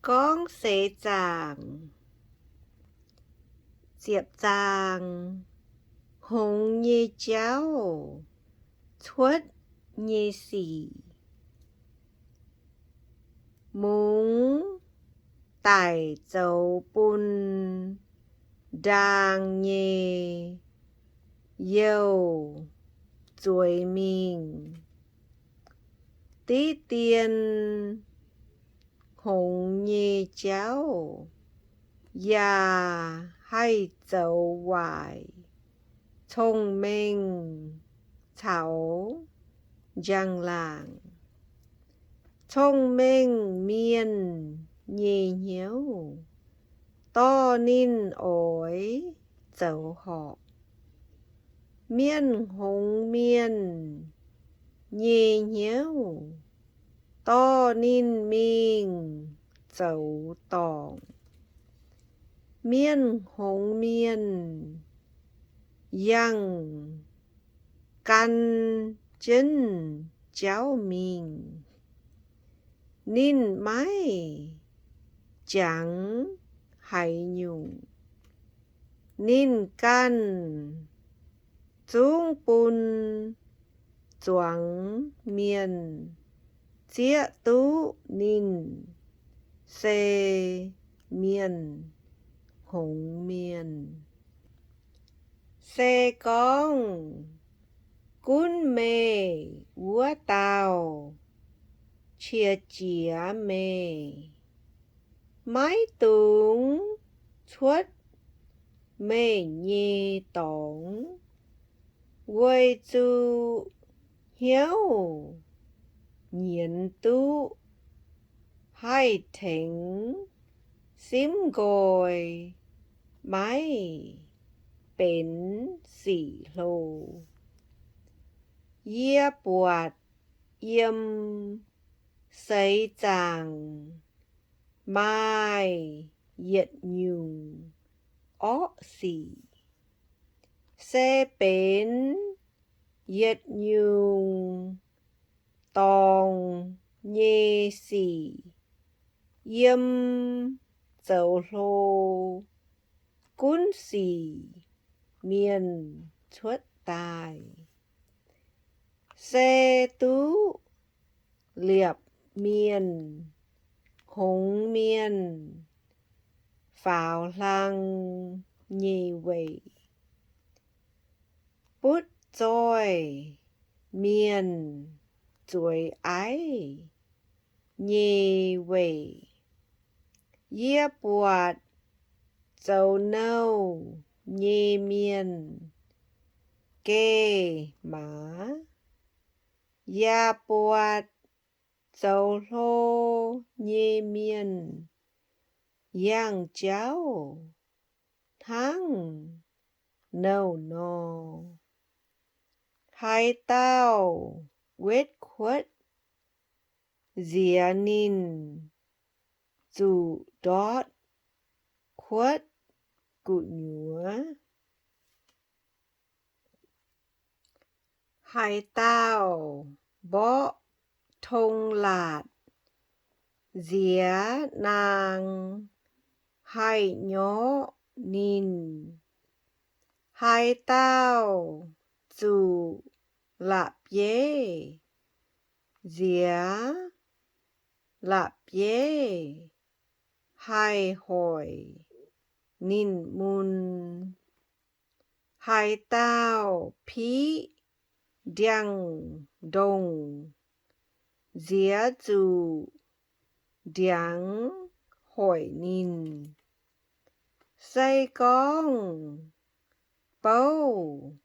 Gorngv seix zaangc. Ziepc zaang. Hngongx nyei jauv cuotv nyei sic. Mungz daic zoux bun ndaang nyei youh zueiz mingh. Diqv dien hngongx nyei jauv yaac haih zoux waaic cong-mengh caux njang-laangc. Cong-mengh mienh nyei hnyouv dorh ninh oix zoux horpc. Mienh hngongx mienh nyei hnyouv dorh ninh mingh zoux dorngc. Mienh hngongx mienh yangh gan jienv jauv mingh. Ninh maiv jangx haaix nyungc. Ninh ganh zungv bun zuangx mienh zieqv duqv ninh se mienh hngongx mienh. Se gorngv gunv meih wuov dauh qiex jiez meih, maiv dungx cuotv meih nyei dorngx, weic zuqc hnyouv nyienz duqv haih tengx simv nqoi, maiv benx sic hlo. Yie buatc yiem seix zaangc maaih yietc nyungc orqv sic, se benx yietc nyungc dorngc nyei sic yiem zoux hlo gunv sic mienh cuotv daaih, se duqv liepc mienh, hngongx mienh faaux hlang nyei weic, butv zoih mienh zueiz aiv nyei weic. Yie buatc zoux nouh nyei mienh geh maaz, yaac buatc zoux hlo nyei mienh yangh jauv hnangv nouh nor. Haaix dauh wetv kuotv nziex ninh zuqc ndortv kuotv gu'nyuoz. Haaix dauh mborqv tong laatc nziex naang haih nyorqv ninh. Haaix dauh zuqc la'bieiv nziex la'bieiv haih hoic ninh mun. Haaix dauh piqv ndiangx-ndongh nziex zuqc ndiangx hoic ninh. Se gorngv bouv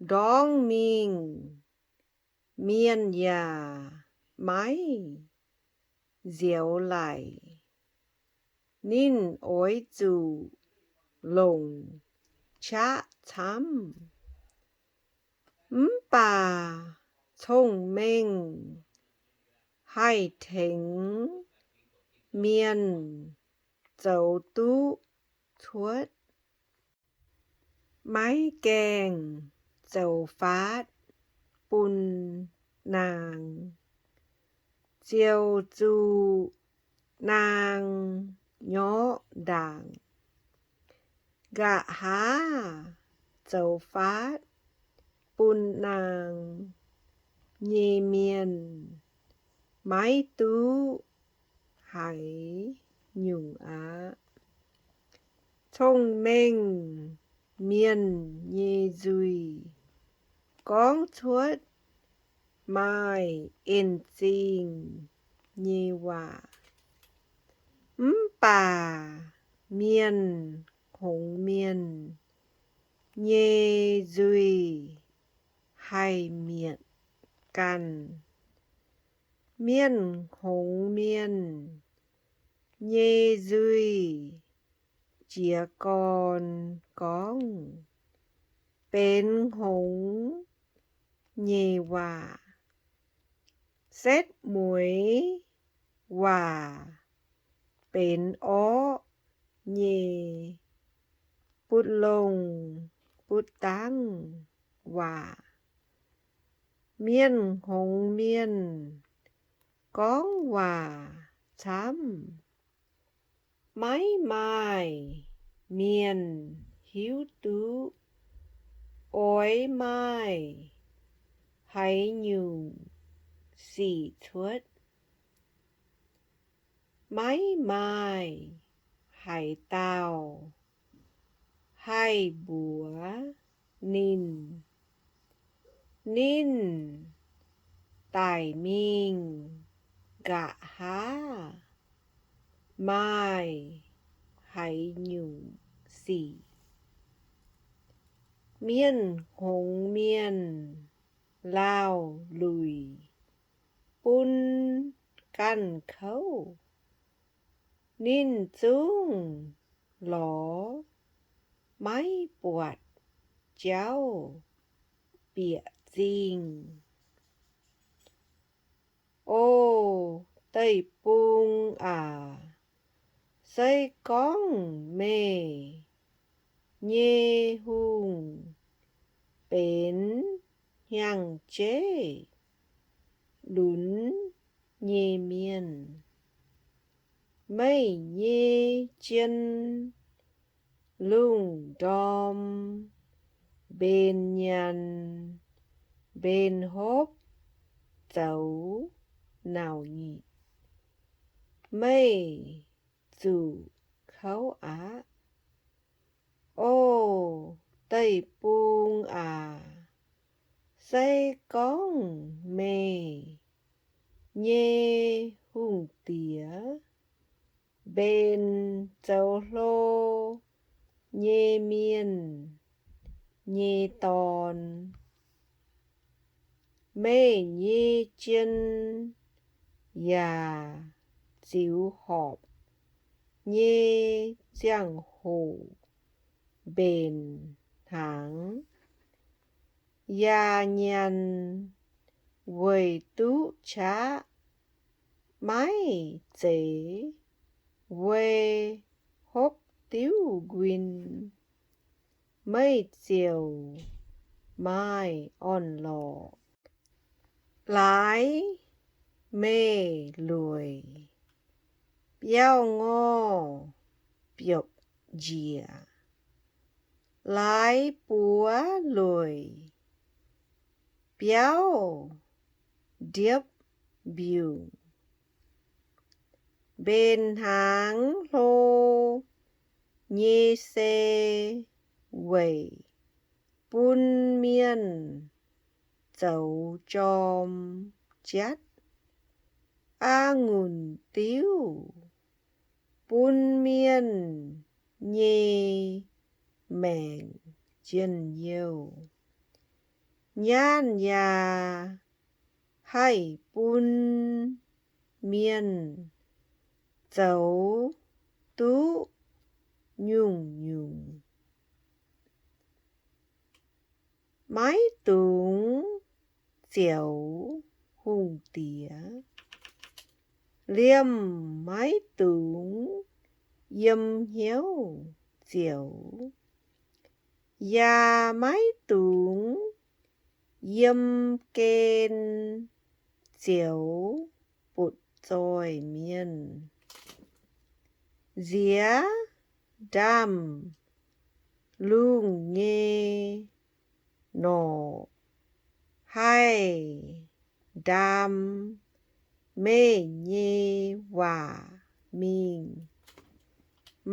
ndorngv mingh, mienh yaac maiv nzioux laic. Ninh oix zuqc longc qaqv camv. Mv baac cong-mengh haih tengx mienh zoux duqv cuotv. Maiv gaengh zoux faatv bun naang, ziouc zuqc naang nyorqv ndaangc. Nqa'haav zoux faatv bun naang nyei mienh maiv duqv haaix nyungc aqv. Cong-mengh mienh nyei nzuih gorngv cuotv maaih en-zingh nyei waac, mv baac mienh hngongx mienh nyei nzuih haih mietc ganh. Mienh hngongx mienh nyei nzuih jiez gorn gorngv benx hngongx nyei waac. Setv mueiz waac benx orqv nyei butv longh butv dangv waac. Mienh hngongx mienh gorngv waac camv, maiv maaih mienh hiuv duqv oix maaih haaix nyungc sic cuotv. Maiv maaih haaix dauh haih mbuox ninh. Ninh daic mingh nqa'haav maaih haaix nyungc sic. Mienh hngongx mienh laauh luic bun ganh kouv, ninh zungv lorz maiv buatc jauv bieqc zingh. O deic-bung aac, se gorngv meih nyei hungh benx hnyangx-jeiv lunx nyei mienh, meih nyei jien lungh ndorm mbenc nyanc mbenc hopv zoux nauc nyitc, meih zuqc kouv aqv. O deic-bung aac, se gorngv meih nyei hungh diex mbenc zoux hlo nyei mienh nyei dorn, meih nyei jien yaac ziux horpc nyei ziangh hoc mbenc hnaangx, yaac nyanc weic duqv qaqv, maiv zeiz weic hopv diuv nquin, meih ziouc maaih orn-lorqc. Laaix meih lueic biauv ngorh biopv njiec, laaix buoz lueic biauv ndiepv mbiungc. Mbenc hnaangx hlo nyei se weic bun mienh zoux jorm jatv. A'ngunc diuv bun mienh nyei maengc njien-youh. Nyaanh yaac haih bun mienh zoux duqv nyungc-nyungc. Maiv dungx ziouc hungh diex, liemh maiv dungx yiem hnyouv ziouc, yaac maiv dungx yiem gen ziouc butv-zoih mienh. Nziex ndaamv-lungh nyei norqc haih ndaam meih nyei waac mingh.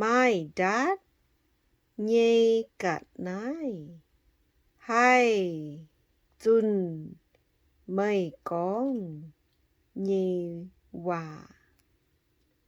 Maaih ndaatv nyei ga'naaiv haih zunh meih gorngv nyei waac.